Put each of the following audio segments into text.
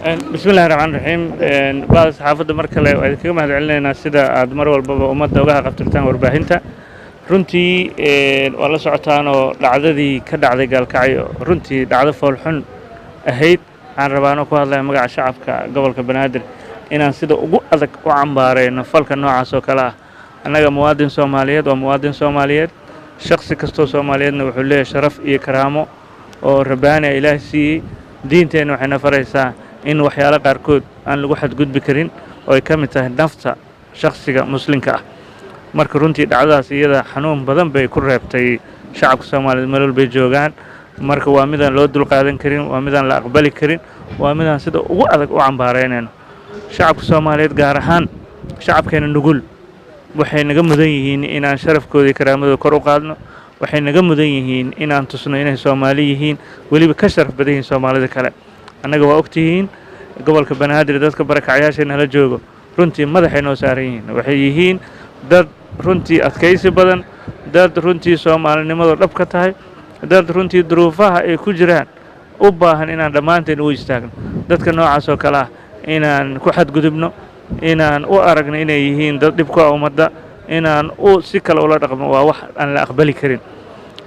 Bismillahi raxmaan raxiim. Bahda saxaafadda, mar kale waa idinkaga mahad celinaynaa sida aad mar walbaba ummadda uga haqabtirtaan warbaahinta. Runtii waa la socotaanoo dhacdadii ka dhacday Gaalkacyo, runtii dhacdo foolxun ahayd. Waxaan rabaa anoo ku hadlaya magaca shacabka gobolka Banaadir inaan sida ugu adag u cambaarayno falka noocaas oo kale ah. Annaga muwaadin Soomaaliyeed waa muwaadin Soomaaliyeed, shaksi kastoo Soomaaliyeedna wuxuu leeyahay sharaf iyo karaamo oo rabbaani a Ilaah siiyey. Diinteenna waxayna faraysaa in waxyaalo qaarkood aan lagu xadgudbi karin, oo ay ka mid tahay nafta shakhsiga muslimka ah. Marka runtii dhacdadaas iyada xanuun badan bay ku reebtay shacabka Soomaaliyeed meel walbay joogaan. Marka waa midaan loo dulqaadan karin, waa midaan la aqbali karin, waa midaan sida ugu adag u cambaaraynayno. Shacabka Soomaaliyeed, gaar ahaan shacabkeena nugul, waxay naga mudan yihiin inaan sharafkooda iyo karaamadooda kor u qaadno. Waxay naga mudan yihiin inaan tusno inay Soomaali yihiin, weliba ka sharaf badan yihiin Soomaalida kale. Annaga waa ogtihiin, gobolka Banaadir dadka barakacyaasha nala joogo runtii madaxay noo saaran yihiin. Waxay yihiin dad runtii adkaysi badan, dad runtii soomaalinimadu dhab ka tahay, dad runtii duruufaha ay ku jiraan u baahan inaan dhammaanteen u istaagno. Dadka noocaas oo kale ah inaan ku xadgudubno, inaan u aragno inay yihiin dad dhib ku ah ummadda, inaan u si kale ula dhaqmo, waa wax aan la aqbali karin.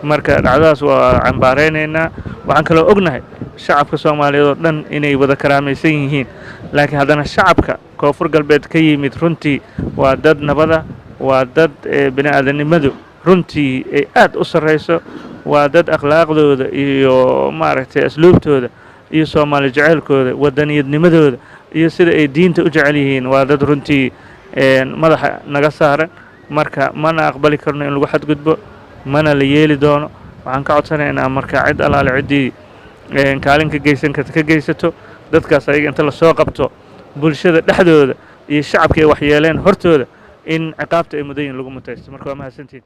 Marka dhacdadaas waa cambaaraynaynaa. Waxaan kaloo ognahay shacabka Soomaaliyeed oo dhan inay wada karaamaysan yihiin, laakiin haddana shacabka Koonfur Galbeed ka yimid runtii waa dad nabada, waa dad bini aadamnimadu runtii ay aad u sarrayso, waa dad akhlaaqdooda iyo maaragtay asluubtooda iyo Soomaali jeceylkooda, wadaniyadnimadooda iyo sida ay diinta u jecel yihiin, waa dad runtii madaxa naga saaran. Marka mana aqbali karno in lagu xadgudbo, mana la yeeli doono. Waxaan ka codsanaynaa marka cid allaale ciddii kaalin ka geysan karta ka geysato dadkaas ayaga inta lasoo qabto, bulshada dhexdooda iyo shacabka ay waxyeeleen hortooda in ciqaabta ay mudan yihin lagu mutaysto. Marka waa mahadsantihin.